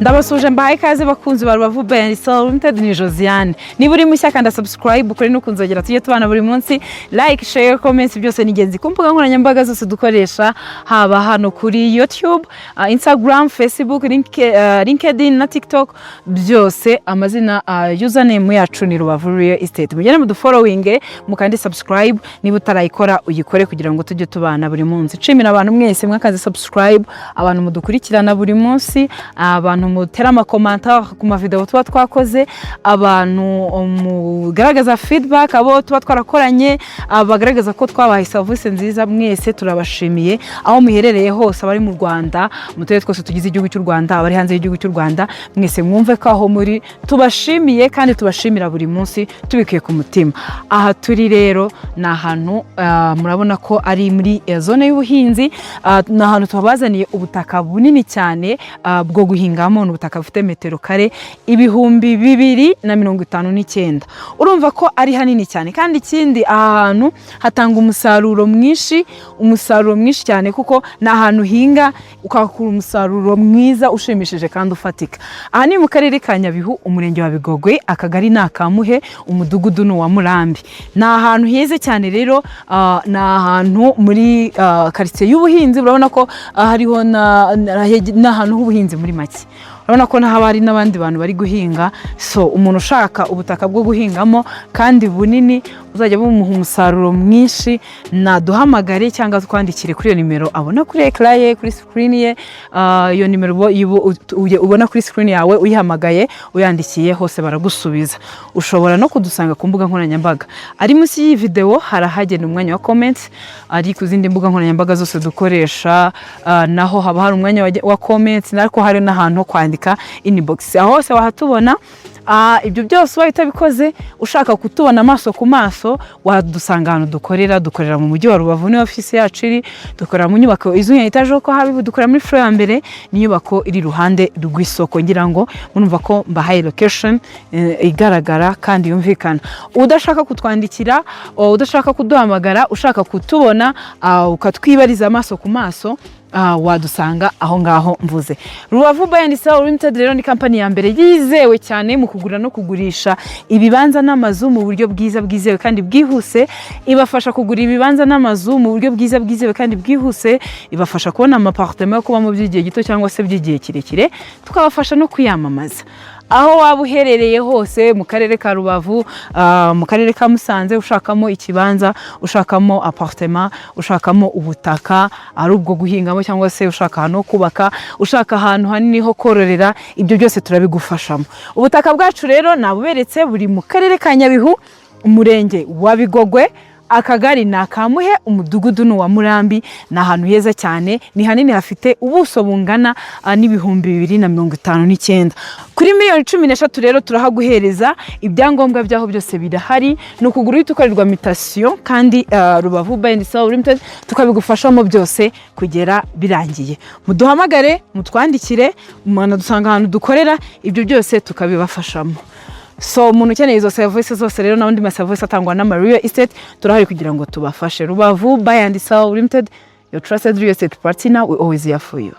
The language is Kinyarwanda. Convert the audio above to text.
Ndabasuhuje, mbahaye ikaze bakunzi ba Rubavu Buy and Sell Limited. Ni Josiane. Niba uri mushya, kanda subscribe, ukore no kunzogera, tujye tubana buri munsi. Like, share, comments, byose ni ingenzi ku mbuga nkoranyambaga zose dukoresha, haba hano kuri YouTube, Instagram, Facebook, LinkedIn na TikTok, byose amazina, username yacu ni Rubavu Real Estate. Mugende mudufollowing, mukande subscribe. Niba utarayikora, uyikore kugira ngo tujye tubana buri munsi. Nshimira abantu mwese mwakaze subscribe, abantu mudukurikirana buri munsi, abantu mutera amacommentaire ku mavideo tuba twakoze, abantu mugaragaza feedback, abo tuba twarakoranye bagaragaza ko twabahaye serivisi nziza. Mwese turabashimiye aho muherereye hose, abari mu Rwanda, mu turere twose tugize igihugu cy'u Rwanda, abari hanze y'igihugu cy'u Rwanda, mwese mwumve ko aho muri tubashimiye kandi tubashimira buri munsi tubikuye ku mutima. Aha turi rero ni ahantu murabona ko ari muri zone y'ubuhinzi. Ni ahantu tubazaniye ubutaka bunini cyane bwo guhingamo. Ni ubutaka bufite metero kare 2059. Urumva ko ari hanini cyane. Kandi ikindi, aha hantu hatanga umusaruro mwinshi, umusaruro mwinshi cyane, kuko ni ahantu uhinga ukahakura umusaruro mwiza ushimishije kandi ufatika. Aha ni mu karere ka Nyabihu, umurenge wa Bigogwe, akagari ni Akamuhe, umudugudu ni uwa Murambi. Ni ahantu heza cyane rero. Ni ahantu muri karitsiye y'ubuhinzi. Urabona ko hariho n'ahantu h'ubuhinzi. Muri make, urabona ko haba hari n'abandi bantu bari guhinga. So umuntu ushaka ubutaka bwo guhingamo kandi bunini buzajya bumuha umusaruro mwinshi, naduhamagare cyangwa twandikire kuri iyo nimero abona kuri écran ye, kuri screen ye. Iyo nimero ubona kuri screen yawe, uyihamagaye, uyandikiye, hose baragusubiza. Ushobora no kudusanga ku mbuga nkoranyambaga. Ari munsi y'iyi videwo harahagena umwanya wa comment, ari ku zindi mbuga nkoranyambaga zose dukoresha, naho haba hari umwanya wa comment, ariko hari n'ahantu ho kwandika inbox. Aho hose wahatubona. Ibyo byose ubaye utabikoze, ushaka kutubona amaso ku maso, wadusanga ahantu dukorera. Dukorera mu mujyi wa Rubavu, niyo ofisi yacu iri. Dukorera mu nyubako izwi nka etaje ko habibu. Dukorera muri floor ya mbere, ni inyubako iri iruhande rw'isoko. Ngira ngo murumva ko mbahaye location igaragara kandi yumvikana. Udashaka kutwandikira, udashaka kuduhamagara, ushaka kutubona, ukatwibariza amaso ku maso, wadusanga aho ngaho mvuze. Rubavu Buy and Sell Limited rero ni kampani ya mbere yizewe cyane mu kugura no kugurisha ibibanza n'amazu mu buryo bwiza, bwizewe kandi bwihuse. Ibafasha kugura ibibanza n'amazu mu buryo bwiza, bwizewe kandi bwihuse. Ibafasha kubona amapartema yo kubamo by'igihe gito cyangwa se by'igihe kirekire, tukabafasha no kwiyamamaza aho waba uherereye hose mu karere ka Rubavu, mu karere ka Musanze, ushakamo ikibanza, ushakamo apartema, ushakamo ubutaka, ari ubwo guhingamo cyangwa se ushaka ahantu ho kubaka, ushaka ahantu hanini ho kororera, ibyo byose turabigufashamo. Ubutaka bwacu rero nabuberetse, buri mu karere ka Nyabihu, umurenge wa Bigogwe, akagari ni Akamuhe, umudugudu ni uwa Murambi. Ni ahantu heza cyane, ni hanini, hafite ubuso bungana n'2059. Kuri miliyoni 13 rero turahaguhereza. Ibyangombwa byaho byose birahari, ni ukugura uhita ukorerwa mutation, kandi Rubavu Buy and Sell Limited tukabigufashamo byose kugera birangiye. Muduhamagare, mutwandikire, mwanadusanga ahantu dukorera, ibyo byose tukabibafashamo. So umuntu ukeneye izo serivisi zose rero n'andi maserivisi atangwa n'ama real estate, turahari kugira ngo tubafashe. Rubavu Buy and Sell Limited, your trusted real estate partner, we always here for you.